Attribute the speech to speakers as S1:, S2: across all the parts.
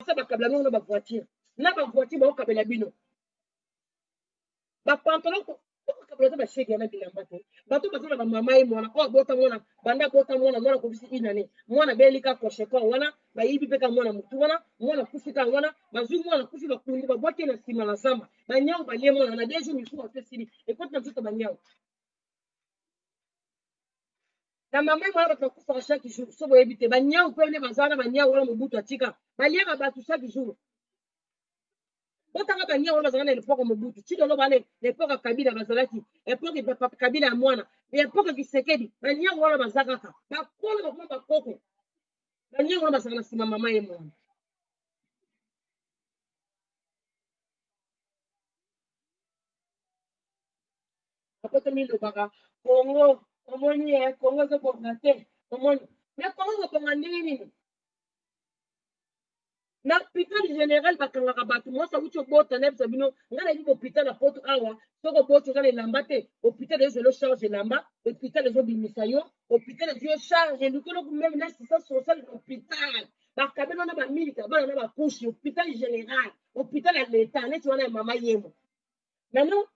S1: Ça bakabela bino na ba voiture. Na ba voiture bakabela bino. Ba pantalon bakabela te ba shege na bilamba te. Bato baza na ba mama ye mwana oyo abota mwana banda abota mwana mwana akokisi une année. Mwana abeli ka koshekor wana bayibi mpe ka mwana motu wana mwana akufi ka wana bazwi mwana akufi bakundi babwaki ye na nsima na zamba banyau balie mwana na deux jours mikuwa to esili ekoti na nzoto banyau na mama mwana bato bakufaka chaque jour so boyebi te banyau mpe nde baza wana banyau wana mobutu atika baliaka bato chaque jour botanga banyau wana bazalaka na epoke mobutu ti lelo bana na epoke ya kabila bazalaki epoke kabila ya mwana epoke kisekedi banyau wana baza kaka bakolo bakoma bakoko banyau wana bazalaka na nsima mama ye mwana Akoto milobaka Congo omoni eh, Congo ezobonga te omoni mais Congo ekobonga ndenge nini? Na hôpital général bakangaka bato mwasi awuti obota nayebisa bino ngai nayebi hôpital ya poto awa soki oboti oza na elamba te hôpital ezwelo charge elamba hôpital ezobimisa yo hôpital ezwi yo charge eluki eloko meme na assistance sociale na hôpital bakabelo na bamilika bana na bakushi hôpital général hôpital ya leta neti wana ya mama yemo nano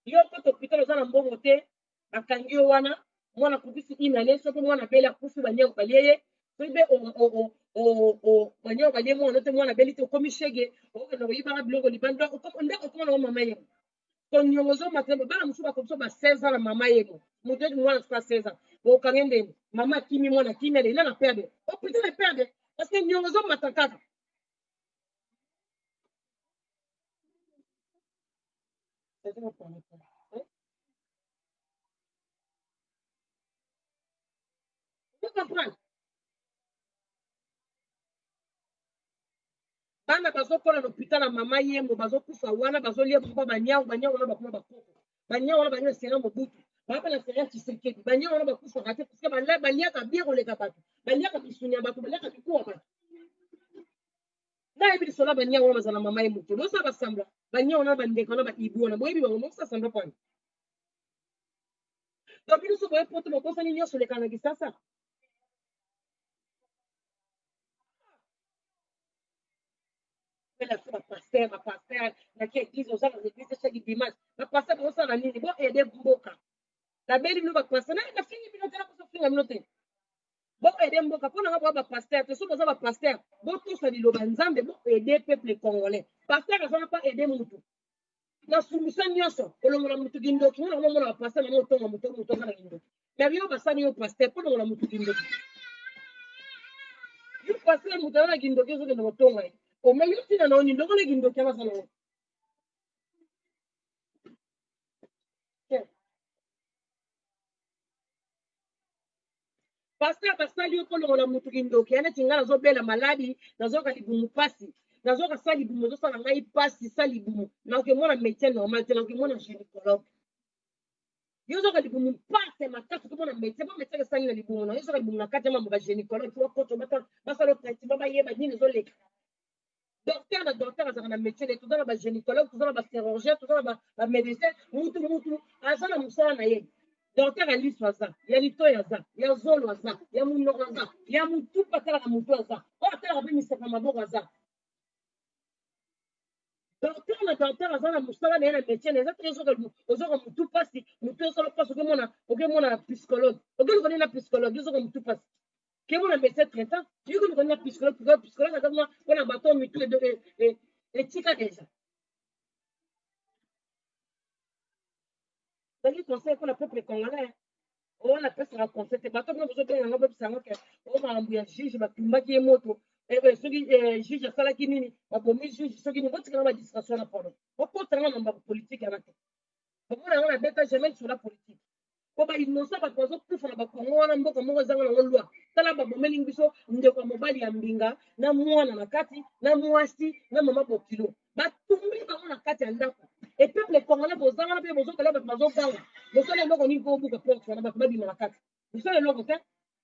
S1: yo kota hôpital oza na mbongo te bakangi yo wana mwana akokisi une année soki mwana abeli akufi banyau balie ye soki mpe banyau balie mwana te mwana abeli te okomi shege okokenda koyibaka biloko libanda nde okoma nango mama yemo koniongo ozomata bana mosusu bakoki so ba 16 ans na mama yemo moto eti mwana soki 16 ans okange ndeni mama akimi mwana akimi aleli nana perde hôpital eperde parce que niongo ezomata kaka Vous comprenez? Bana bazokola na hôpital ya mama yemo bazokufa wana bazolia bango banyau banyau wana bakoma bakoko banyau wana banyau sera mobutu baa na sera tshisekedi banyau wana bakufaka te parce que baliaka bien koleka bato baliaka misuni ya bato baliaka mikuwa bato Nga yebi lisolo ya banyau wana bazala mama ye moto bosala basambla banyau wana bandeko wana baibu wana boyebi bango bosala sambla pwani donc bino so boye poto bobosani nyonso elekaka na kisasa bela so bapaster bapaster naki eglise oza na eglise chaque dimanche bapaster bosala nini bo aide mboka nabeli bino bapaster nafingi bino te nakosofinga bino te Bo aider mboka pona nga boa ba pasteur te soki boza ba pasteur botosa liloba nzambe bo aider peuple congolais pasteur aza wana pa aider mutu na solution nyonso kolongola mutu kindoki nga nakomona ba pasteur mama otonga mutu mutu aza na kindoki mais yo basali yo pasteur mpo longola mutu kindoki yo pasteur mutu aza na kindoki ozokende kotonga ye ome yo ntina na yo nini longola kindoki wana aza nango Pasteur basali yo kolongola mutu kindoki ya neti ngai nazobela maladi nazoyoka libumu pasi nazoyoka sa libumu ezosala ngai pasi sa libumu nakoki mona médecin normal te nakoki mona gynécologue yo ozoyoka libumu pasi ya makasi okomona médecin po médecin esali na libumu na yo ozoyoka libumu na kati ya mambo ba gynécologue fo bakota basala traitement bayeba nini ezoleka Docteur na docteur azalaka na métier na ye, toza na ba gynécologue, toza na ba chirurgien, toza na ba médecin, mutu mutu aza na mosala na ye. Docteur ya liso aza, ya litoyi aza, ya zolo aza, ya munoko aza, ya mutu mpe atalaka mutu aza, oyo atalaka mpe misapo ya maboko aza. Docteur na docteur aza na mosala na ye na métier na ye, eza te ozoka ozoka mutu pasi, mutu osala pasi okemona okemona psychologue, okeluka nini na psychologue, ozoka mutu pasi. Kemo na médecin traitant, yo koluka na psychologue, pourquoi psychologue aza kuna mpona bato mitu etika deja. Ezali conseil mpona peuple congolais. Oyo napesaka conseil te, bato bino bozobenga yango bobisa yango ke oyo makambo ya juge batumbaki ye moto, soki juge asalaki nini, babomi juge soki nini, botikanga ba distraction na polo, bokotanga mambo ya politique yana te. Bomona yango nabeta jamais lisolo ya politique. Po ba innocent bato bazokufa na ba Congo wana mboka moko ezanga nango loi. Tala babomeli biso ndeko ya mobali ya mbinga na mwana na kati na mwasi na mama bokilo batumbi bango na kati ya ndako. Et peuple congolais boza wana pe bozokela bato bazoganga bosala eloko nini po bobuka porte wana bato babima na kati bosala eloko te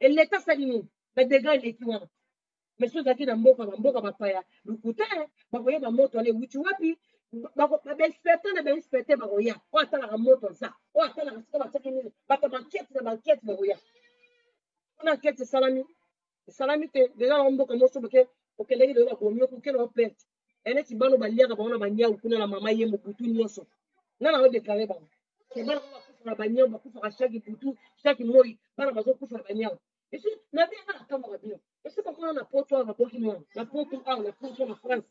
S1: et l'etat asali nini ba dégâts eleki wana. Mais soki ozalaki na mboka ba mboka bapaya lokuta bakoyeba moto wana ewuti wapi ba inspecteur na ba inspecteur bakoya oyo atalaka moto aza oyo atalaka sika batiaki nini bato ba enquête na ba enquête bakoya mpona enquête esalami Esalami te deja na mboka moso boke okendaki lelo babomi yo kokende o plainte eneti bano baliaka bango na baniau kuna na mama ye mobutu nyonso nga na odeklare bango ke bana bango bakufaka na baniau, bakufaka chaque butu, chaque moi bana bazokufa na baniau. Esi na bino, nga nakamwaka bino. Esi bamona na poto awa babwaki mwana na poto awa, na poto na France,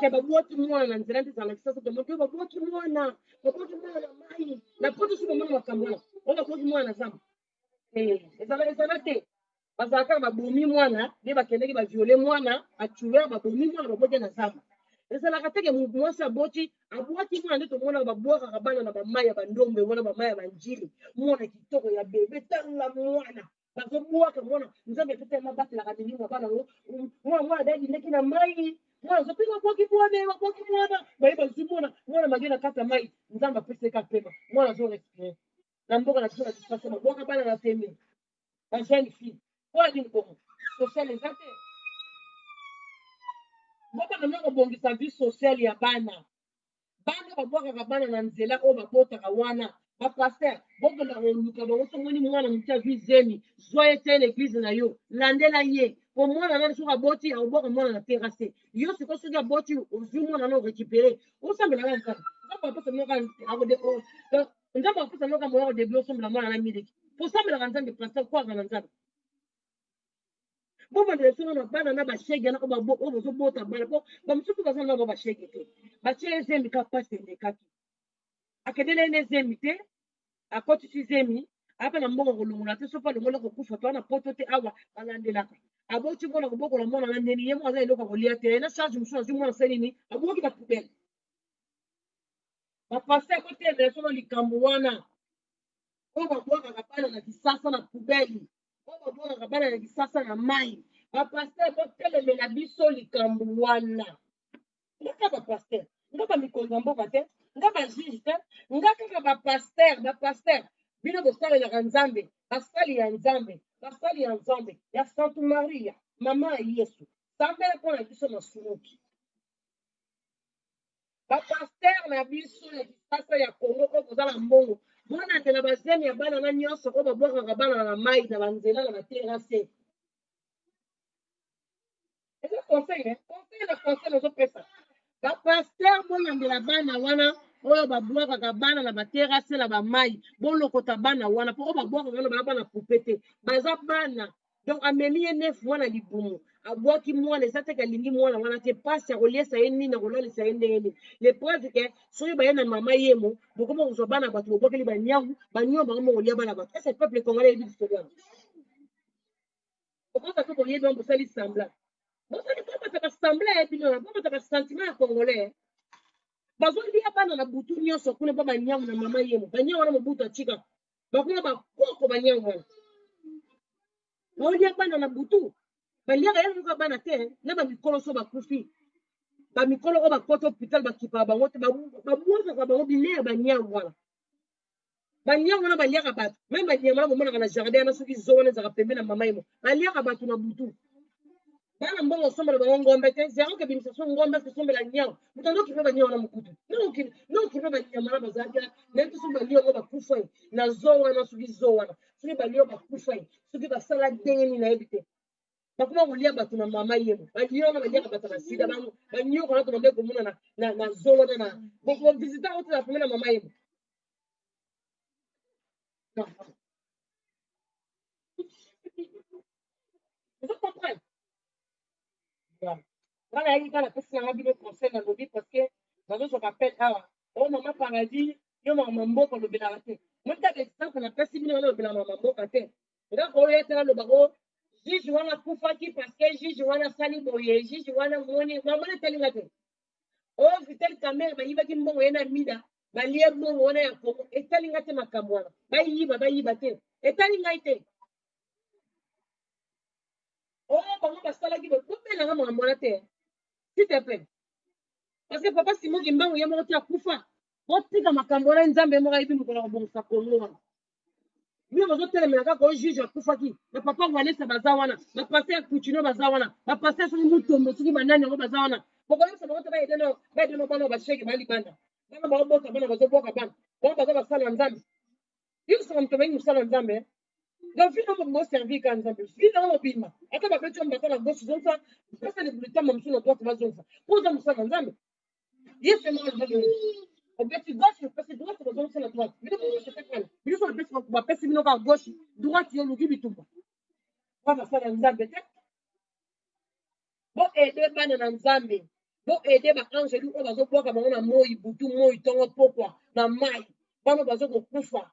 S1: ke babwaki mwana na nzela nde ezala na Kisasa, tomoni oyo babwaki mwana, babwaki mwana na mai na poto. Esi bomona makambo wana oyo babwaki mwana na zamba? Ezala ezala te, bazala kaka babomi mwana nde bakendaki baviole mwana, batueur babomi mwana, babwaki na zamba. Ezalaka teke mwasi aboti, abwaki mwana nde tomonaka babwakaka bana na bamai ya bandombe wana, bamai ya banjili. Mwana kitoko ya bebe, tala mwana bazobwaka mwana. Nzambe mpe telema batelaka milimo ya bana yango. Mwana, mwana dadindaki na mai, mwana azope, babwaki mwana, babwaki mwana, baye bazwi mwana, mwana mage na kati ya mai. Nzambe apeseka pema, mwana azorespire. Na mboka na biso na Kisasa babwaka bana na tembe, ba jeune fille. Mpo nini bongo? Social eza te. Bobanda nde kobongisa vie sociale ya bana. Bana babwakaka bana na nzela oyo babotaka wana, bapaster bokenda koluka bango. Somoni mwana moke azwi zemi, zwa ye te na eglize na yo, landela ye po mwana nani soki aboti akobwaka mwana na terrasse. Yo sikoyo soki aboti, ozwi mwana na orécupere, osambelaka Nzambe, Nzambe apesa moko, Nzambe apesa moko moya kodebile, osombela mwana na miliki posambelaka Nzambe. Pasteur kwaka na Nzambe, bobandela biso na bana na bashege wana oyo bozobota bana, po bamosusu baza na bango bashege te. Batie ye zemi kaka mpasi elekaki, akendeli ye ne zemi te, akotisi zemi apa na mbongo kolongola te. Soki alongola kokufa to wana poto te, awa balandelaka. Aboti mwana, kobokola mwana na ndeni ye moko aza eloko ya kolia te na charge mosusu, azwi mwana, asali nini? Abwaki na poubelle. Bapaster, kotelemela solo likambo wana oyo babwakaka bana na Kisasa na poubelle, oyo babwakaka bana na Kisasa na mai. Bapaster, botelemela biso likambo wana. Nga bapaster, nga bamikonzi ya mboka te, nga bajuge te, nga kaka bapaster. Bapaster, bino bosalelaka Nzambe, basali ya Nzambe, basali ya Nzambe ya Santu Maria, mama ya Yesu, sambela mpo na biso masumuki. Bapaster na biso ya Kisasa, ya Kongo, oyo boza na mbongo, bolandela bazemi ya bana na nyonso oyo babwakaka bana na mai, na banzela, na baterrasse. Eza conseil, conseil na conseil nazopesa bapaster: bolandela bana wana oyo babwakaka bana na baterrasse, na bamai. Bolokota bana wana, mpo oyo babwakaka wana baya bana pupe te, baza bana. Donc amemi ye 9 mois na libumu, abwaki mwana. Eza teke alingi mwana wana te, mpasi ya koliesa ye nini, akolalisa ye ndenge nini? Le preuve ke soki baye na mama yemo, bokoma kozwa bana bato, bobwakeli banyangu, banyama, bango moko kolia bana bato. Ese peuple congolais yebi lisolo yango? Okoza mpe boyebi wango, bosali semblant, bosali bobata basemblant ya bino, bobata basentiment ya congolais. Bazolia bana na butu nyonso kuna mpo banyangu na mama yemo, banyangu wana Mobutu atika, bakoma bakoko. Banyangu wana baolia bana na butu, baliaka ye moko bana te na bamikolo. So bakufi, bamikolo oyo bakota hôpital, bakipaka bango te, babwakaka bango bilei ya banyangu wana. Banyangu wana baliaka bato, même banyama wana bomonaka na jardin wana, soki zo wana ezalaka pembe na mama yemo, baliaka bato na butu. Bana mbongo osombela bango ngombe te, zero kebimisa so ngombe kosombela nyau. Moto ando okipe banyau wana mokutu, nokipe banyama wana bazalaki nayebi te soki balia yango bakufa ye na zo wana, soki zo wana soki balia bakufa ye, soki basala ndenge nini, nayebi te. Bakoma kolia bato na mama yemo, balia wana baliaka bato na sida, banyoka wana tobande komona na zo wana na bovisite yango te na pembe na mama yemo. Ozo comprendre? Nga nayaki kaka napesi nanga bino conseil, nalobi parce que nazozwaka appel awa: "O mama Paradis, yo mama mboka olobelaka te." Moni kaka exemple napesi bino wana, olobelaka mama mboka te. Nga koya te, nalobaka o juge wana akufaki parce que juge wana asali boye, juge wana moni mamoni etalinga te. O Vital Kamerhe bayibaki mbongo ye na Mida, balie mbongo wana ya Kongo, etalinga te. Makambo wana bayiba, bayiba te, etali ngai te. Oyo bango basalaki, bobelanga makambo wana te, s'il te plaît, parce que papa Simon Kimbangu ye moko ti akufa. Botika makambo wana, Nzambe moko ayebi mokolo ya kobongisa Kongo wana. Bino bazotelemela kaka oyo juge akufaki. Bapapa Walesa baza wana, bapaster Coutinho baza wana, bapaster soki Mutombo, soki banani yango baza wana. Bokoyebisa bango te baede no bana bashege balibanda, bana baobota bana, bazobwaka bana bango, baza basala ya Nzambe. Yo soka moto abengi mosala ya Nzambe. Donc vie na mobimba oservir kaka Nzambe. Vie na mobimba. Ata babeti yo mbata na gauche zongisa, pesa libulitama mosusu na droite bazongisa. Mpo oza mosala na Nzambe. Yesu ye moko alobaki nini? Obeti gauche, opesi droite, bazongisa na droite. Bino bozongisa te wana. Bino soki bapesi bapesi bino kaka gauche, droite yo oluki bitumba. Wana basala Nzambe te. Bo aider bana na Nzambe. Bo aider ba angelu oyo bazobwaka bango na moi butu moi tongo pokwa na mai. Bana bazo kokufa.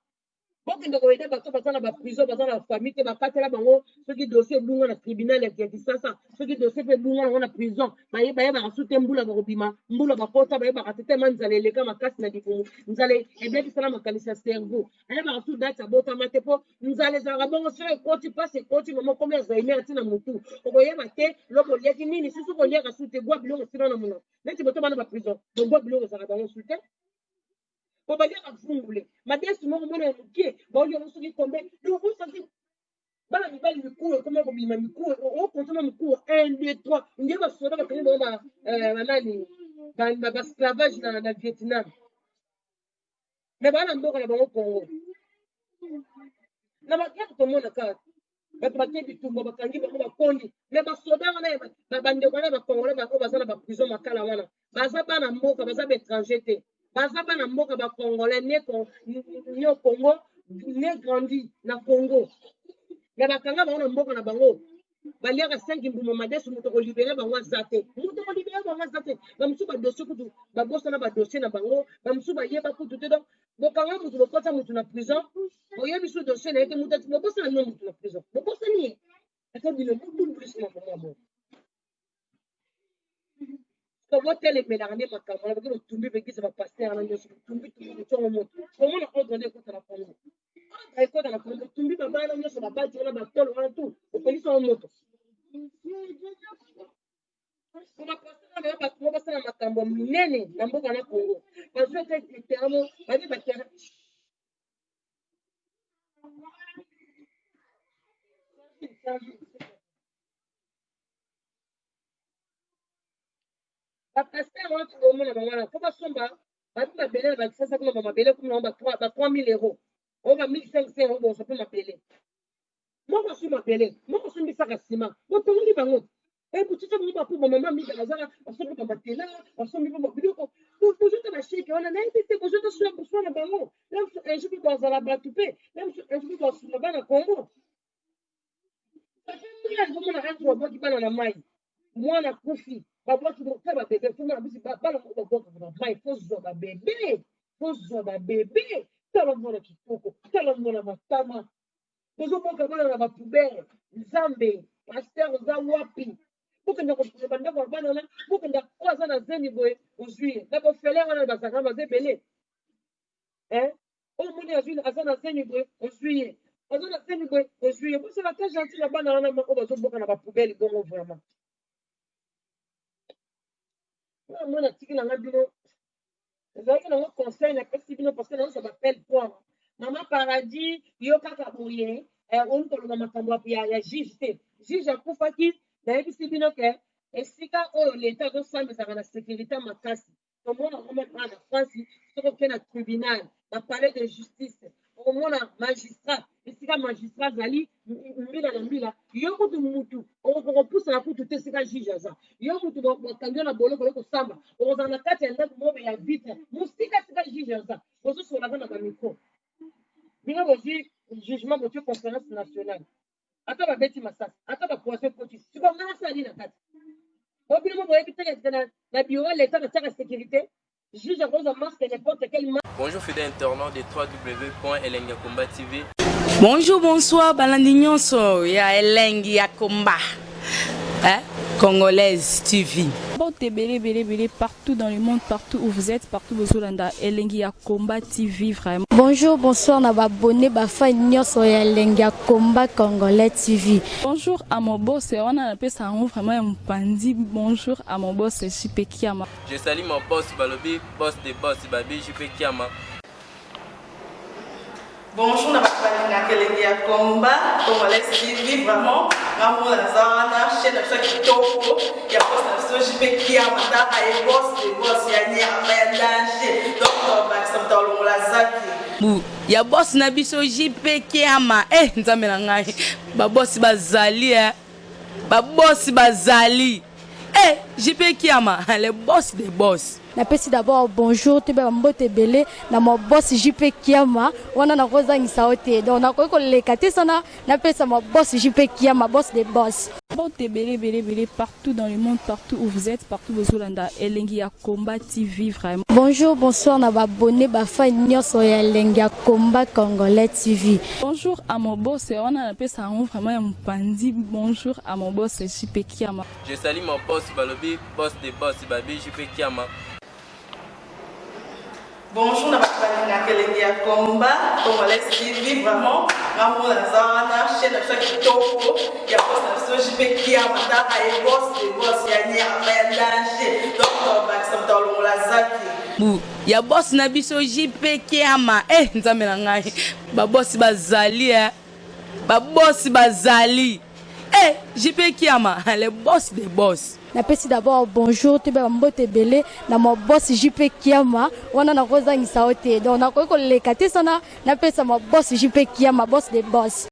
S1: Bokende ko aider bato baza na ba prison, baza na famille te, bakatela bango soki dossier ebunga na tribunal ya Kinshasa, soki dossier pe ebunga nango na prison, baye bayebaka su te mbula bakobima, mbula bakota bayebaka te tellement nzala eleka makasi na libumu, nzala ebebisa na makanisi ya cerveau. Ayebaka su date abotama te po nzala ezalaka bongo soki ekoti pasi ekoti mama okomi Alzheimer ti na mutu okoyeba te lobi oliaki nini susu koliaka su te gwa biloko esila na monoko neti boto bana ba prison bogwa biloko ezalaka bango su te po baliaka vungule madesu moko mwana ya mokie baolia yango soki combien donc osaki bana mibali mikuwa ekoma kobima mikuwa okontona mikuwa 1 2 3 nde basoda bakangi bango banani basclavage na Vietnam me bana mboka na bango Congo na baguerre tomona kaka bato bake bitumba bakangi bango bakondi me basoda wana bandeko wana bakongole oyo baza na baprison makala wana baza bana mboka baza baétranger te baza bana mboka bacongolais ne au Congo ne grandi na Congo me bakanga bango na mboka na bango baliaka 5 mbuma madesu moto akolibere bango aza te moto akolibere bango aza te bamosusu badossier kutu babosana badossier na bango bamosusu bayeba kutu te donc bokanga motu bokota motu na prison boyebi su dossier na ye te moto bobosana bino motu na prison bobosani ye ata bino bobulisi mambo mwa bongo po botelemelaka nde makambo wana boke botumbi bekisa bapaster wana nyonso botumbi tumbi botiongo moto komona ordre nde ekota na Congo ordre ekota na Congo botumbi babana nyonso babati wana batolo wana tu opelisi yango moto po bapaster wana bato mo basala makambo minene na mboka na Congo bazwi ete terrain mo babi baterrain Ba pasteur wana tobomona bango wana fo basomba babi mabele na bakisasa kuna ba mabele kuna ba 3000 euros oyo ba 1500 euros bozwa mpe mabele moko asombi mabele moko asombisaka nsima botongoli bango ebutiti bango bapo bamama mida bazaka basombi bamatela basombi mpe biloko bozota basheke wana nayebi te bozota swa na bango na mosu un jour mpe bazala bato mpe na mosu un jour mpe basunga bana Congo Mwana antu babwaki bana na mai mwana akufi babwaki mpe babebe fo mwana bisi bana moko babwakaka na mai fo zwa babebe fo zwa babebe tala mwana kitoko tala mwana matama bozobwaka bana na bapoubele nzambe paster oza wapi bokenda kofunga bandako ya bana wana bokenda oyo aza na zemi boye ozwi ye na bofele wana bazalaka baza ebele eh oyo omoni azwi aza na zemi boye ozwi ye aza na zemi boye ozwi ye bozala ata gentil na bana wana oyo bazoboka na bapoubele bongo vraiment nga mwana atiki na nga bino ezalaki nango conseil napesi bino parce que nazozwa bapele poire mama paradis yo kaka boye eh, olingi koloba makambo ya, ya juge te juge akufaki nayebisi bino ke esika oyo leta azosamba ezalaka na sécurité makasi Tomona yango meme awa na France, soki oke na tribunal, na palais de justice, okomona magistrat, esika magistrat azali mbila na mbila, yo kutu mutu okokoka kopusana kutu te esika juge aza. Yo mutu bakangi yo na boloko oye kosamba, okozala na kati ya ndako moko ya vitre, mosika esika juge aza, bozosolaka na ba micro. Bino bozwi jugement botie conférence nationale. Ata babeti masasi, ata ba poison ekoti, sikoyo ngai nasala nini na kati? Po bino mo boyebi te ke na, na bureau ya l'etat batiaka securite, juge akozwa masque n'importe quel masque.
S2: Bonjour fidèle internaute de www.elengiyakomba TV.
S3: Bonjour, bonsoir, balandi nyonso ya elengi ya komba. Hein? Congolaise TV.
S4: Mbote ebele ebele ebele partout dans le monde, partout où vous êtes, partout bozolanda elengi ya Combat TV vraiment.
S5: Bonjour, bonsoir na ba abonné ba fan nyonso ya elengi ya Combat Congolais TV.
S4: Bonjour à mon boss, wana napesa yango vraiment ya mopanzi. Bonjour à mon boss JP Kiama.
S2: Je salue mon boss balobi boss de boss babi JP Kiama.
S6: Bonjour na bato balingaka elengi ya combat congolais TV vraiment nga moko naza wana chaîne na biso ya kitoko ya boss na biso JP Kiama taka ye boss de boss ya nyama ya danger donc tobakisa moto alongola zaki.
S3: Bu ya boss na biso JP Kiama. Eh nzambe na ngai. Ba boss bazali eh. Ba boss bazali. Eh JP Kiama, le boss des boss.
S5: Napesi d'abord bonjour toyeba bambote ebele na ma boss JP Kiama wana nakozangisa yo te donc nakoki koleka te sana napesa ma boss JP Kiama, boss de boss.
S4: Mbote ebele ebele ebele partout dans le monde, partout où vous êtes, partout bozolanda Elengi ya Combat TV vraiment.
S5: Bonjour, bonsoir na baabonnés, bafans nyonso ya Elengi ya Combat Congolais TV.
S4: Bonjour à mon boss, wana napesa yango vraiment ya mopanzi. Bonjour à mon boss JP Kiama.
S2: Je salue mon boss balobi boss de boss babi JP Kiama.
S6: Bonjour na bato balingaka Elengi ya Combat Congolais TV. Vraiment, nga mona naza wana, chaîne na biso ya kitoko ya boss na biso JP Kiama. Taka ye boss de boss ya nyama ya danger, donc tobakisa moto alongola zaki.
S3: Bu ya boss na biso JP Kiama. Eh nzambe na ngai. Ba boss bazali eh. Ba boss bazali. Eh JP Kiama, le boss des boss.
S5: Napesi d'abord bonjour toyeba bambote ebele na ma boss JP Kiama wana nakozangisa yo te donc nakoki koleka te sana napesa ma boss JP Kiama, boss de boss.